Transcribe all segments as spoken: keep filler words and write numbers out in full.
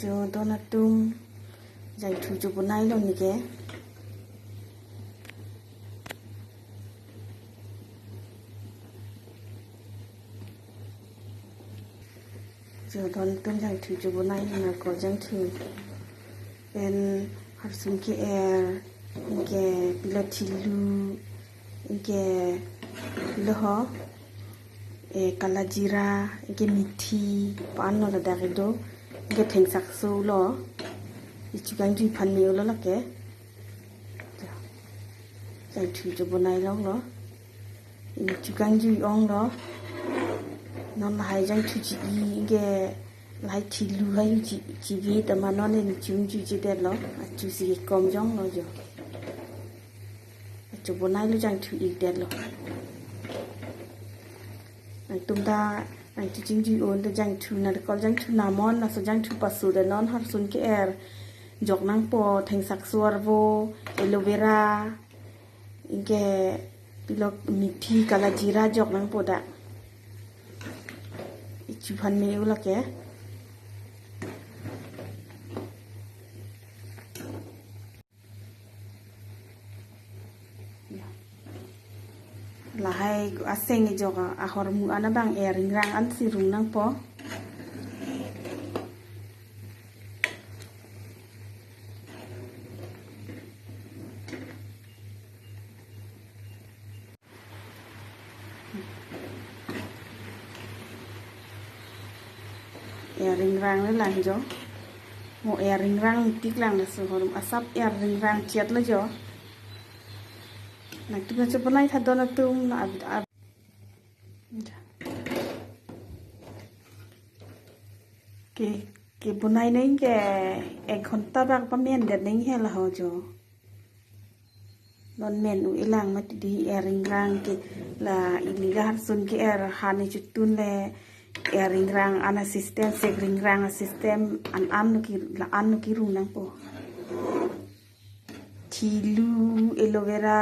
Jo, don atum, jangthu jo bonai lo neke. Jo, don atum, jangthu jo bonai lo, nangkok jangthu. Pen harsun ke-er, anke pilo thilu, anke pilo ho, eh, kalajira, anke mithi, pan lo ladak kedo, anke thengsakso lo, ichu kangjui aphan me-o lo lake. Jangthu jo bonai long lo. Ichu kangjui ong lo. Non lahai jangthu chi-i, anke lahai thilu hai chi, chivi tama non ichu kangjui chidet lo. Achu si kom jong lo jo. Achu bonai lo, jangthu idet lo. Nangtum ta, nangtum chingjui un ta jangthu, nangkok jangthu namon, laso jangthu pasu de non harsun ke-er jok nangpo, thengsakso arvo, aloe vera, anke pilo mithi, kalajira jok nangpo dak. Ichu aphan me-o lake. Lahai aseng ejok ahormu an abang er ringrang an si rung nangpo. Er ringrang le lang jo. Mo er ringrang tik lang, laso ahormu asap er ringrang chet lo jo. Nangtum na jo bonai tha don atum na abit ab. Ke, ke bonai neng ke ek ghonta bak pamen det neng he laho jo. Non men u ilang mati di er ringrang ke la ili la harsun ke-er han ichutun le er ringrang an asystem, sek ringrang asystem an an lo ki la an lo kirung nangpo. Thilu, aloe vera,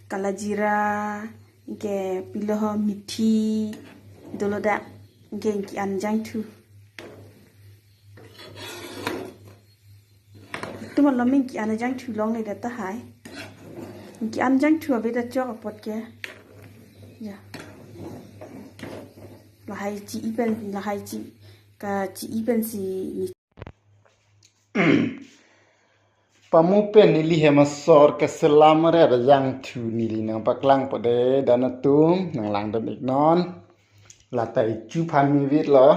kalajira, anke pilo ho mithi, dolo dak, anke anke an jangthu. Itum alom anke an jangthu longledet tahai. Anke an jangthu ave ta chok apot ke. Ya. Lahai chi-i pen, lahai chi, kachi-i pensi ni. Pamu pen neli hem asor keselam ret ajangthu neli nangpaklangpo de don atum, nanglangdun iknon. Lata ichu aphan me-vit lo.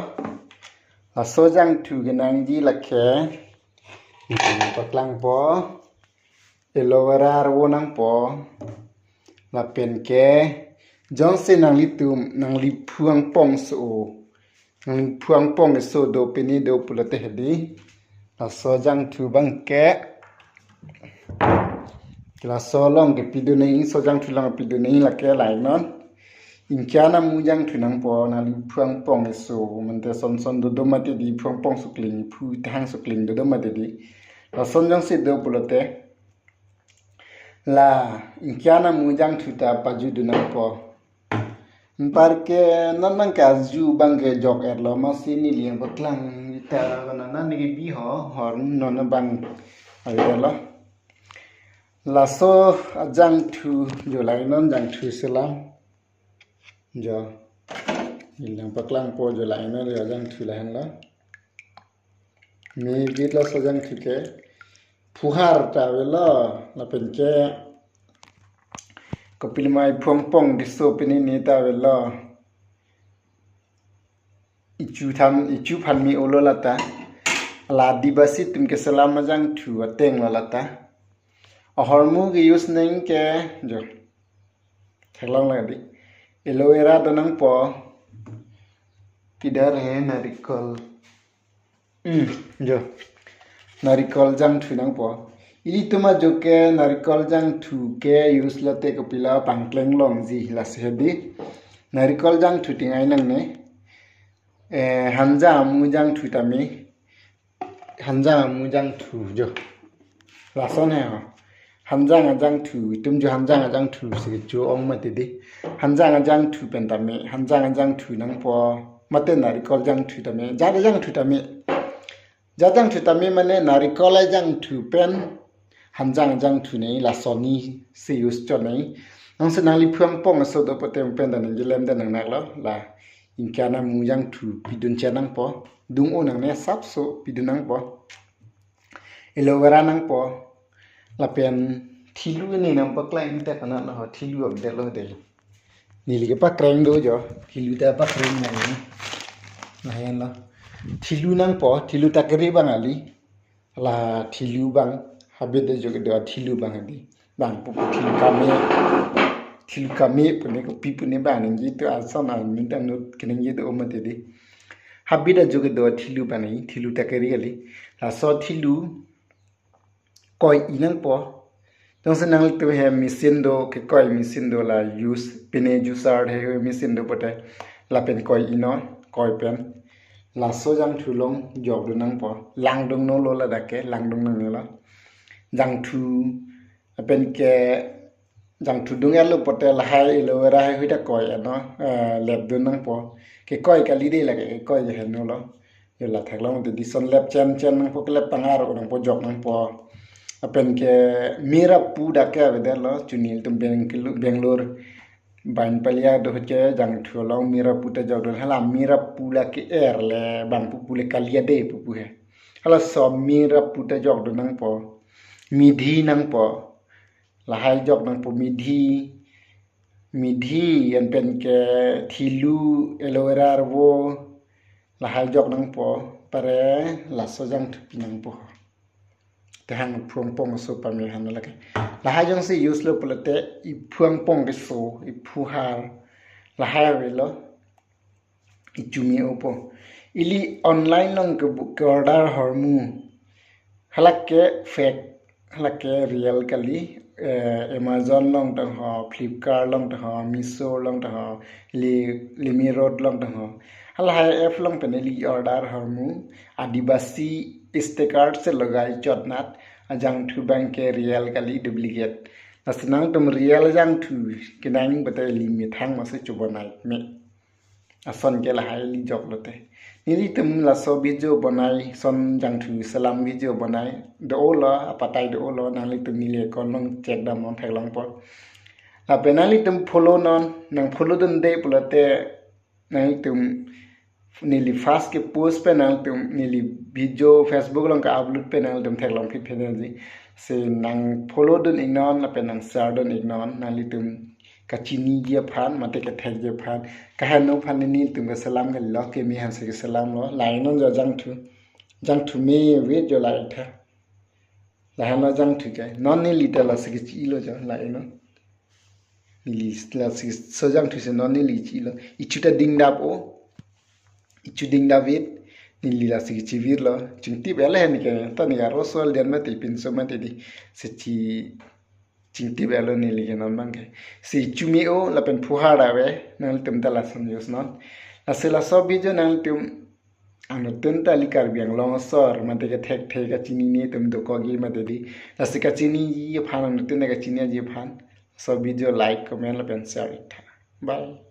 Laso jangthu kenangji lake. Neli nangpaklangpo. Aloe vera arvo nangpo. Lapen ke jongsi nanglitum, nangliphu angpong so, nangliphu angpong so do pini do pulote hedi. Laso jangthu abang ke, laso along ke pidun nang, laso jangthu along pidun nang lake lain non. Anke an amu jangthu nangpo, nangliphu angpong so, mante son son dodo mati di, phu angpong sukling, phu thang sukling dodo mati di. Lason jongsi do pulote. La, anke an amu jangthu ta pajudun nangpo. Anparke non abang ke aju abang ke jok-et lo, masi neli nangpaklang ta nana neli bi ho, hor non abang ave lo. Laso ajangthu jo lain non jangthu selam. Jo. Neli nangpaklangpo jo lain non jo jangthu lahenlo. Me-vit lo laso jangthu ke. Phuhar ta avelo, lapen ke kopilmai phu angpong keso pini ni ta avelo. Ichu tham, ichu aphan me-o lo lata. La Adivasi atum keselam ajangthu ateng lo lata. Ahormu ke-use neng ke, jo. Theklong lagi. Aloe vera do nangpo. Kidar he narikol. Hmm, jo. Narikol jangthu nangpo. Ilitum ajo ke narikol jangthu ke-use lote kopilo pangkleng longji lasi hedi. Narikol jangthu tingai nangne. Eh, hanjang amu jangthu tame. Hanjang amu jangthu jo. Lason he ho. Hanjang ajangthu, itum jo hanjang ajangthu si kecho-ong mati di. Hanjang ajangthu pen tame, hanjang ajangthu nangpo. Mate narikol jangthu tame, jat ajangthu tame. Jat jangthu tame mane narikol ajangthu pen hanjang ajangthu nangji, lason si use chot nangji. Nangsi nangliphu angpong aso do pote pen dan nangji lem dan nangnaklo, la ingkana mu jangthu pidun chen nangpo. Dung-o nangne sapso pidun nangpo. Aloe vera nangpo. Lapen thilu ne nangpaklangji ta kana lo, thilu abdelo de. Neli kepakreng do jo. Thilu ta pakreng nangji. Lahenlo. Thilu nangpo, thilu takiri abang kali. La thilu abang, habit ajo kedo thilu abang hadi. Bang pupu thilu kame, thilu kame pune kopi pune bang nangji tu ason amin dam nut kenangji tu omat di. Habit ajo kedo thilu abang nangji, thilu takiri kali. Laso thilu koi-i nangpo. Jongsi nanglitum he machine do, kekoi machine do, la use, pine juicer he machine do pote, lapen koi-i non, koi pen. Laso jangthu along jokdun nangpo. Langdun nolo ladak ke, langdun nangnelo. Jangthu, lapen ke jangthu dung-etlo pote lahai aloe vera heihui ta koi-i non, eh, lepdun nangpo. Kekoi kali de lake, kekoi je henolo. Jo la theklong te dison lep chen chen nangpo, kelep pangar nangpo, jok nangpo. Lapen ke mira pu dak ke avedetlo, chunil tum Benglu-, Bangalore. Bain palia do ke jangthu along mira pu ta jokdun, hala mira pu lake erle bang pupu le kali ade pupu he. Halaso mira pu ta jokdun nangpo. Mithi nangpo. Lahai jok nangpo mithi. Mithi, anpen ke thilu, aloe vera arvo. Lahai jok nangpo, pare laso jangthu pi nangpo. Te hang phu angpong aso pame han lake. Lahai jongsi use lo pulote iphu angpong keso, iphu har. Lahai avelo. Ichumi opo. Ili online along ke bu-, ke order hormu. Halake fake, halake real kali, eh, Amazon along tangho, Flipkart along tangho, Meesho along tangho, Li-, Limeroad along tangho. Halahai app along pen ili order hormu, Adivasi sticker se lagai chot nat, ajangthu abang ke real kali duplicate. Lasi nangtum real jangthu kenang bata ili methang masi chobonai me. Ason ke lahai ili joklo te. Nelitum laso video bonai son jangthu selam video bonai. Do-olo, apatai do-olo, nanglitum neli account along check dam non theklongpo. Lapen nanglitum follow non, nang follow dunde pulote nanglitum neli first ke post pen nanglitum neli video Facebook along ke upload pen nanglitum theklong phit phet nangji. Si nang follow dun iknon, lapen nang share dun iknon, nanglitum kachiniji aphan, mate kethekji aphan, kaheno aphan nelitum keselam kalilo, keme aphan si keselamlo, la-i non jo jangthu, jangthu me wait jo la-i tha. Lahenlo jangthu ke, non neli ta lasi kechi-ilo jo, la-i non. Neli lasi so jangthu si non neli chi-ilo. Ichu ta dingdap-o. Ichu dingdap-et. Neli lasi kechivirlo. Chingtip-et lahen ke, ta neli arosol den mate pinso mate di. Si chi chingtip-etlo neli ke non abang ke. Si chumi-o lapen phuhar ave, nanglitum ta lason use non. Lasi laso video nanglitum anuttin ta ili Karbi Anglong asor, mate kethekthe kachinine atum dokokji mate di. Lasi kachiniji aphan, anuttin ta kachiniji aphan. So video like, comment lapen share ik tha. Bye.